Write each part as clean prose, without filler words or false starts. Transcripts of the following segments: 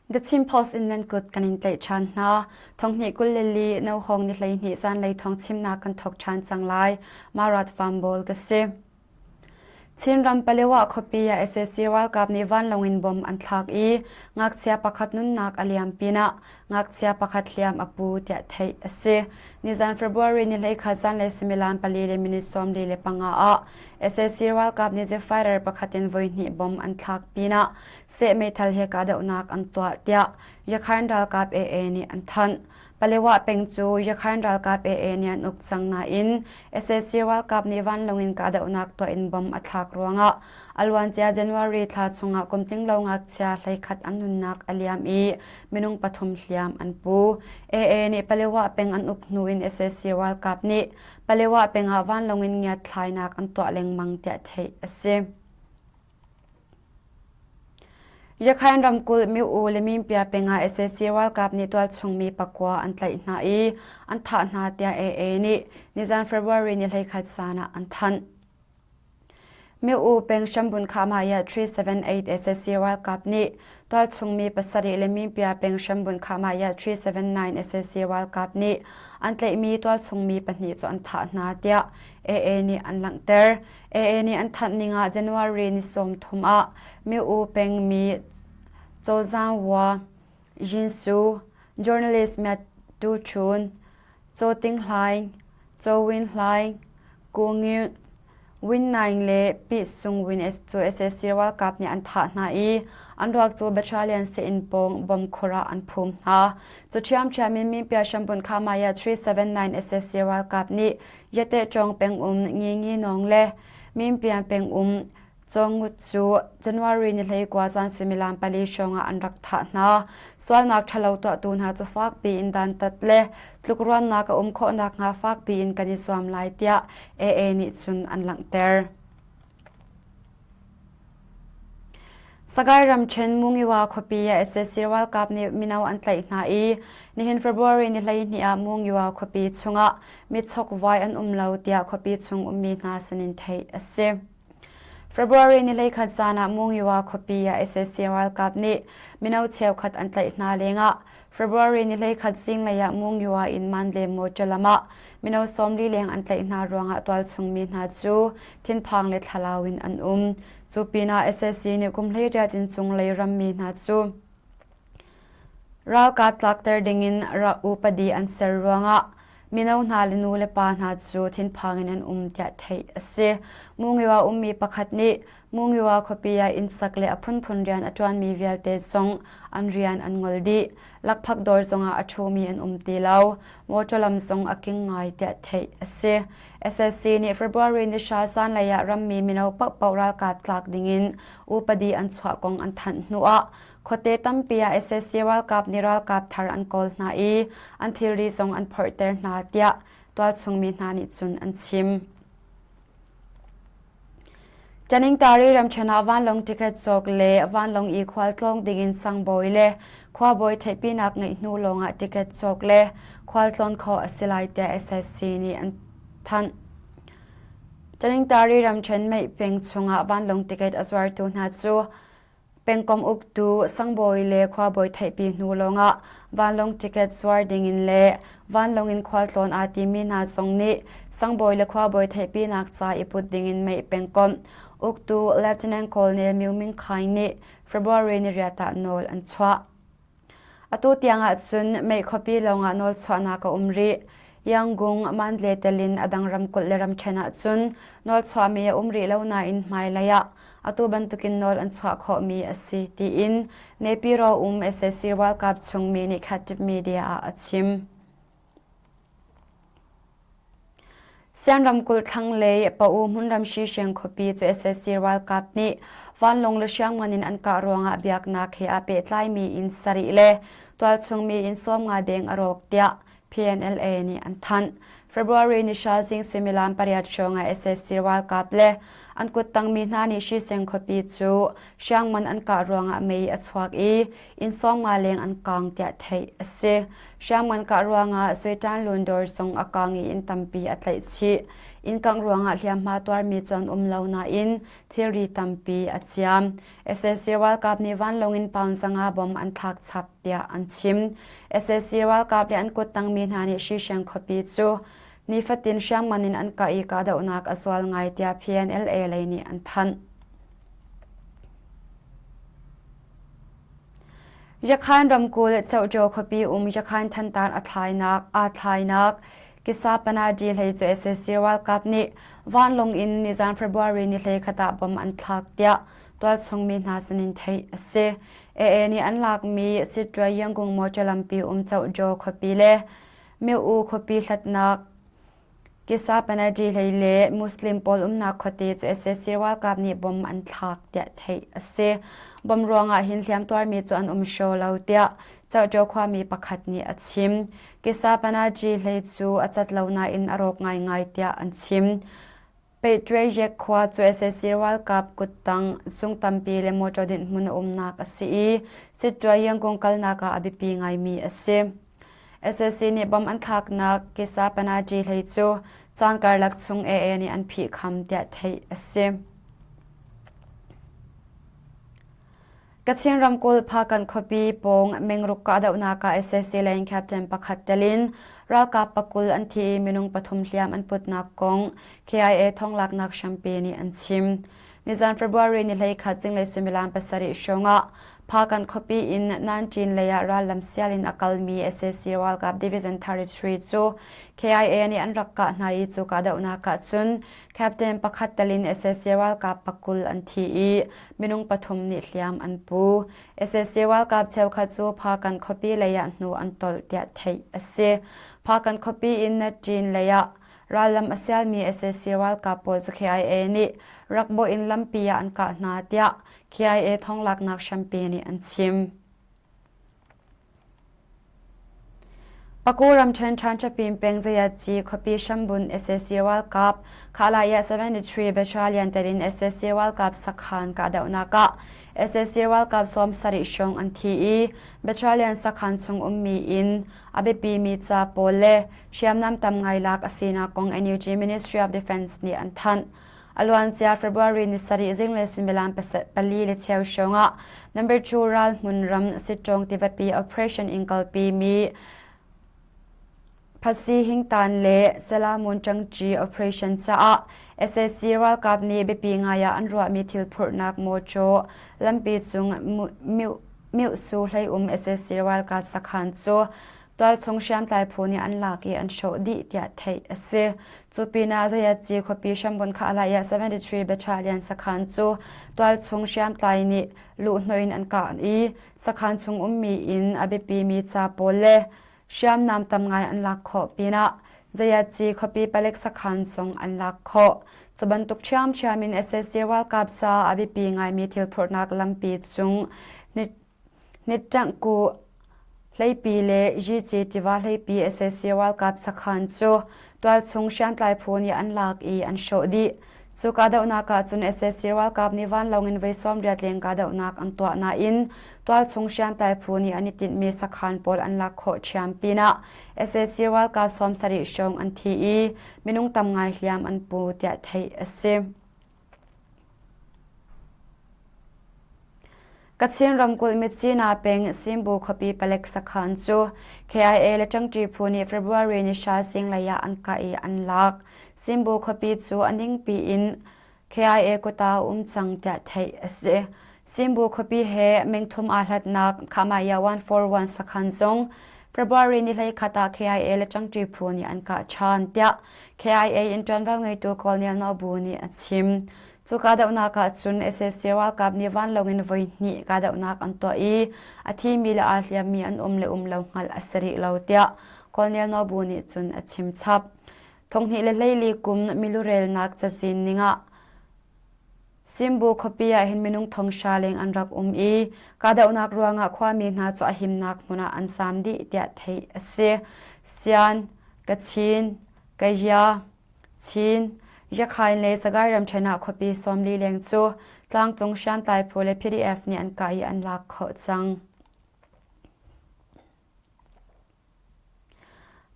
The Chin Post in nan kut kan in tlaih ṭhan hna. Thonghnih 22 nohawng ni 12 zanlei thawng chimnak kan thawk ṭhan cang lai. Marat Farm ka si. Chinram Palewa khuapi ah sac ralkap nih vanlawng in bomb an thlak i ngakchia pakhat nunnak a liam pinah ngakchia pakhat hliam a pu tiah theih a si. Nizan February ni 21 zanlei suimilam pali le minute 45 ah sac ralkap nih jet fighter pakhat in voihnih bomb an thlak pinah seh meithal he kahdohnak an tuah tiah Yakhain ralkap AA nih an thanh. Palewa peng cu Yakhain ralkap AA nih an uk cang nain sac ralkap nih vanlawng in kahdohnak tuah in bomb a thlak ruangah a luancia January thla chungah kum tlinglo ngakchia 11 an nunnak a liam i minung pathum hliam an pu. AA nih Palewa peng an uk hnu in sac ralkap nih Palewa peng ah vanlawng in ngiatthlainak an tuah lengmang tiah theih a si. Yakhain ramkulh Myo-u le Minpia peng ah sac ralkap nih tualchung mi pakua an tlaih hna i an thah hna tiah AA nih nizan February ni 21 zan ah an thanh. Myo-u peng Shambun Khahmaya 378 sac ralkap nih tualchung mi pasarih le Minpia peng Shambun Khahmaya 379 sac ralkap nih an tlaihmi tualchung mi pahnih cu an thah hna tiah AA nih an langhter. AA nih an thanh ning ah January ni 30 ah Myo-u pengmi Cozang Wa Yin Su, journalist Myat Tu Chun, Chaw Ting Hlaing, Chaw Win Hlaing, Ku Ngiun, Win Naing le Pi Sung Win cu sac ralkap nih an thah hna i an ruak cu battalion seh-inn pawng bomb khur ah an phum hna. Cu ṭhiamṭhiam in Minpia Shambun Khamaya 379 sac ralkap nih Yatehṭawng pengum Ngingi Nawng le Minpian pengum Cawngut cu January ni 19 zan suimilam pali hrawngah an rak thah hna. Sualnak ṭhalo tuahtu hna cu fakpi in dantat le tlukruannak a um khawh nakhnga fakpi in kan i zuam lai tiah AA nih cun an langhter. Sagaing ramṭhen Mungiwa khuapi ah sac ralkap nih mino an tlaih hna i nihin February ni 12 ah Mungiwa khuapi chungah mitchokvai an um lo tiah khuapi chung ummi hna sinin theih a si. February ni 11 zan ah Mungiwa khuapi ah sac ralkap nih mino cheukhat an tlaih hna lengah February ni 11 zinglei ah Mungyua in Mandalay motor lam ah mino 40 leng an tlaih hna ruangah tualchung mi hna cu thinphang le thlalau in an um. Cu pinah sac nih kum 18 in cunglei rammi hna cu ralkap tlakter dingin upadi an ser ruangah mino hna le nu le pa hna cu thinphang in an um tiah theih a si. Mungyua ummi pakhat nih Mungyua khuapi ah innsak le a phunphun rian a ṭuanmi vialte zong an rian an ngol dih. Lakphak dawr zongah a ṭhumi an um ti lo. Motor lam zong a king ngai tiah theih a si. SSC nih February ni hra zanlei ah rammi mino paohpaoh ralkap tlak dingin upadi an chuah kong an thanh hnuah khuate tampi ah SSC ralkap nih ralkap thar an kawl hna i an thilri zong an phorhter hna tiah tualchung mi hna nih cun an chim. Taningtari ramṭhen ah vanlawng ticket cawk le vanlawng i khualtlawng dingin sangbawi le khuabawi theihpinak ngeih hnu lawngah ticket cawk le khualtlawn khawh a si lai tiah SSC nih an thanh. Taningtari ramṭhen Meih peng chungah vanlawng ticket a zuartu hna cu Pengkomh uktu sangbawi le khuabawi theihpi hnu lawngah vanlawng ticket zuar dingin le vanlawng in khualtlawn aa timi hna zong nih sangbawi le khuabawi theihpinak ca i put dingin meih pengkomh uktu Lieutenant Colonel Myo Min Khaing nih February ni riat ah nawl an chuah. Atu tiang ahcun mei khuapi lawngah nawlchuahnak a um rih. Yangon, Mandalay tel in a dang ramkulh le ramṭhen ahcun nawlchuahmi a um rih lo nain hmailei ah atu bantukin nawl an chuah khawhmi a si tiin Naypyidaw um sac ralkap chungmi nih Khatib Media ah a chim. Sian ramkulh thlanglei Pa-U hmunram Hsihseng khuapi cu sac ralkap nih vanlawng le hriamngan in an kah ruangah biaknak he aa pehtlaimi inn sarih le tualchung mi inn 50 deng a rawk tiah PNLA nih an thanh. February ni hra zing suimilam pariat hrawng ah sac ralkap le an kuttangmi hna nih Hsihseng khuapi cu hriamngan an kah ruangah mei a chuak i inn 50 leng an kaang tiah theih a si. Hriamngan kah ruangah Suitan Lundawr zong a kaang i inn tampi a tlaih chih. Inn kangh ruangah hliamhma tuarmi cu an um lo nain thilri tampi a ciam. Sac ralkap nih vanlawng in pound 500 bom an thlak chap tiah an chim. Sac ralkap le an kuttangmi hna nih Shishan khuapi cu nifatin hriamngan in an kah i kahdohnak a zual ngai tiah PNLA lei nih an thanh. Yakhan ramkulh Chohṭaw khuapi um Yakhan Thantar a thlainak aa thlainak Kisapanadi hlei cu sac ralkap nih vanlawng in nizan February ni 21 ah bom an thlak tiah tualchung mi hna sinin theih a si. AA nih an lakmi Sitwa Yangon motor lampi um Chohṭaw khuapi le Myo-U khuapi hlatnak Kisa Panaji hlei le Muslim pawl umnak khuate cu sac ralkap nih bom an thlak tiah theih a si. Bom ruangah hin hliamtuarmi cu an um hraw lo tiah Chohṭaw khuami pakhat nih a chim. Kisa Panaji hlei cu a cat lo nain a rawk ngaingai tiah an chim. Pehtweyek khua cu sac ralkap kuttang zung tampi le motor dinhhmun a umnak a si i Sittwe Yangon kalnak ah a biapi ngaimi a si. Sac nih bom an thlaknak Kisa Panaji hlei cu caan karlak chung AA nih an phihkham tiah theih a si. Kachin ramkulh Phakan khuapi pawng Mengruk kahdohnak ah sac lane captain pakhat tel in ralkap pakul an thi i minung pathum hliam an putnak kong KIA thonglaknak hrampi nih an chim. Nizan February ni 11 zinglei suimilam 7 hrawng ah Phakan khuapi in Nanṭin lei ah rallam sial in a kalmi sac ralkap Division 33 cu KIA nih an rak kah hna i cu kahdohnak ah cun Captain pakhat tel in sac ralkap pakul an thi i minung pathum nih hliam an pu. Sac ralkap cheukhat cu Phakan khuapi lei ah hnu an tolh tiah theih a si. Phakan khuapi in Natṭin lei ah rallam a sialmi sac ralkap pawl cu KIA nih rakbawh in lampi ah an kah hna tiah KIA thonglaknak hrampi nih an chim. Paku ramṭhen Ṭhanṭhapin peng Zayatci khuapi hrambun sac ralkap Khalaya 73 Battalion tel in sac ralkap sakhan kahdohnak ah sac ralkap 70 hrawng an thi i battalion sakhan chung ummi in a biapimi ca pawl le hriamnam tam ngai lak a sinak kong NUG Ministry of Defense nih an thanh. A luancia February ni sarih zinglei suimilam pali le cheu hrawng ah number 2 ral hmun ram Sittawng tivapi operation in kalpi mi Phasi Hingtan le Salamun Ṭangṭi operation caah sac ralkap nih biapi ngai ah an ruahmi thil phurhnak mawṭaw lampi cung Myohsu hlei um sac ralkap sakhan cu Tualchung hriamtlai phu nih an lak i an hrawh dih tiah theih a si. Cu pinah Zayatci khuapi hrambun Khahlai ah 73 Battalion sakhan cu tualchung hriamtlai nih luhhnawh in an kah i sakhan chung ummi in a biapimi ca pawl le hriamnam tam ngai an lak khawh pinah Zayatci khuapi palek sakhan zong an lak khawh. Cu bantuk ṭhiamṭhiam in sac ralkap ca a biapi ngaimi thil phurhnak lampi cung Hnitṭanghkuh hleipi le Yici tiva hleipi sac ralkap sakhan cu tualchung hriamtlai phu nih an lak i an hrawh dih. Cu kahdohnak ah cun sac ralkap nih vanlawng in voi 80 leng kahdohnak an tuah nain tualchung hriamtlai phu nih an i tinhmi sakhan pawl an lak khawh ṭhiam pinah sac ralkap 70 hrawng an thi i minung tam ngai hliam an pu tiah theih a si. Kachin ramkulh Myitkyina peng Simbu khuapi palek sakhan cu KIA le ṭangṭi phu nih February ni hra zinglei ah an kah i an lak. Simbu khuapi cu a ningpi in KIA kut ah a um cang tiah theih a si. Simbu khuapi he mengthum aa hlatnak Khamaya 141 sakhan zong February ni 21 ah KIA le ṭangṭi phu nih an kah ṭhan tiah KIA in ṭuanvo ngeitu Colonel Nobu nih a chim. Cu kahdohnak ah cun sac ralkap nih vanlawng in voihnih kahdohnak an tuah i a thimi le aa hliammi an um le um lo hngalh a si rih lo tiah Colonel Nobu nih cun a chim chap. Thonghnih le hleili kum milurelnak cazin ningah Simbu khuapi ah hin minung thonghra leng an rak um i kahdohnak ruangah khuami hna cu a himnak hmun ah an saam dih tiah theih a si. Sian, Kachin, Kaya, Chin, Yakhain le Sagaing ramṭhen ah khuapi 40 leng cu tlangcung hriamtlai phu le PDF nih an kah i an lak khawh cang.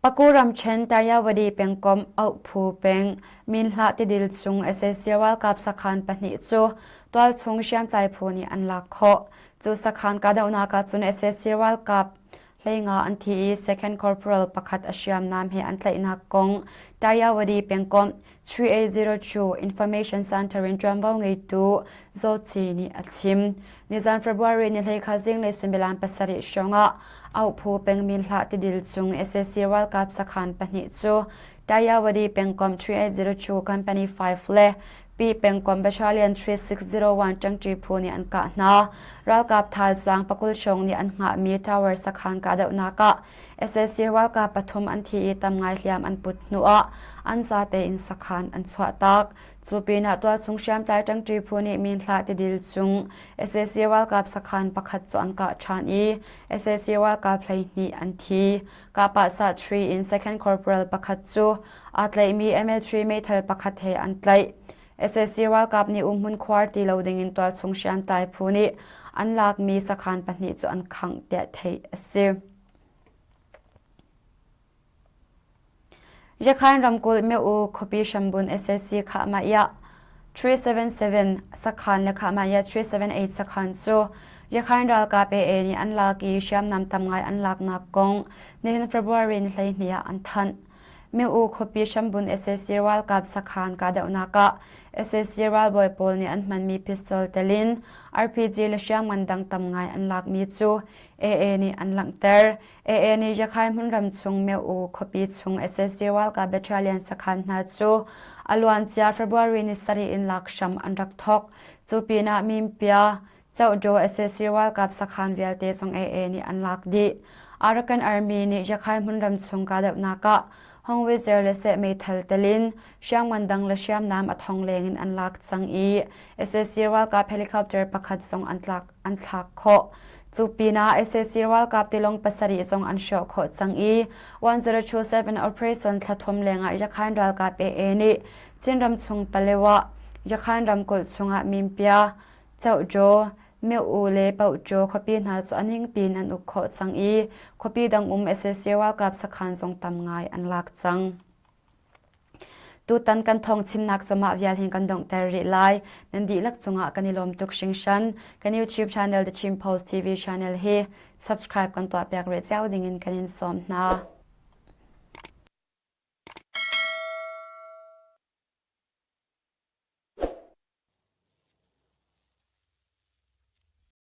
Paku ramṭhen Tayawadi pengkomh Auhphu peng Minhlah tidil chung sac ralkap sakhan pahnih cu tualchung hriamtlai phu nih an lak khawh. Cu sakhan kahdohnak ah cun sac ralkap 15 an thi i Second Corporal pakhat a hriamnam he an tlaihnak kong Tayawadi pengkomh 3802 Information Center in ṭuanvo ngeitu Zaw Ci nih a chim. Nizan February ni 21 zinglei suimilam 7 hrawng ah Auhphu pengmin hlah tidil cung sac ralkap sakhan pahnih cu Tayawadi pengkomh 3802 Company 5 le Pi pengkomh Battalion 3601 ṭangṭi phu nih an kah hna. Ralkap thazaang pakul hrawng nih an hngahmi tower sakhan kahdohnak ah sac ralkap pathum an thi i tam ngai hliam an put hnuah an zate in sakhan an chuahtak. Cu pinah tualchung hriamtlai ṭangṭi phu nih Minhlah tidil cung sac ralkap sakhan pakhat cu an kah ṭhan i sac ralkap 12 an thi. Kahpah 3 in Second Corporal pakhat cu aa tlaihmi ML3 meithal pakhat he an tlaih. Sac ralkap nih umhmun khuar ti lo dingin tualchung hriamtlai phu nih an lakmi sakhan pahnih cu an khangh tiah theih a si. Yakhain ramkulh Myo-u khuapi hrambun sac Khahmaiah 377 sakhan le Khahmaiah 378 sakhan cu Yakhain ralkap AA nih an lak i hriamnam tam ngai an laknak kong nihin February ni 12 ah an thanh. Myo-u khuapi hrambun sac ralkap sakhan kahdohnak ah sac ralbawi pawl nih an hmanmi pistol tel in RPG le hriamngan dang tam ngai an lakmi cu AA nih an langhter. AA nih Yakhai hmunram chung Myo-u khuapi chung sac ralkap battalion sakhan hna cu a luancia February ni sarih in lak hram an rak thawk. Cu pinah Mimpia, Chohdaw sac ralkap sakhan vialte zong AA nih an lak dih. Arakan Army nih Yakhai hmunram chung kahdohnak ah Hongweizer le seh meithal telin hriamngan dang le hriamnam a thong leng in an lak cang i sac ralkap helicopter pakhat zong an tlak an thlak khawh. Cu pinah sac ralkap tilawng pasarih zong an hrawh khawh cang i 1027 operation thla thum lengah Yakhain ralkap AA nih Chinram chung Palewa, Yakhain ramkulh chungah Mimpia, Chohjaw, Myo-u le Pohjaw khuapi hna cu a ningpi in an uk khawh cang i khuapi dang um sac ralkap sakhan zong tam ngai an lak cang. Tutan kan thawng chimnak cu mah vial hin kan donghter rih lai. Nan dihlak cungah kan i lawm tuk hringhran. Kan YouTube channel The Chin Post TV channel hi subscribe kan tuahpiak rih cio dingin kan in sawm hna.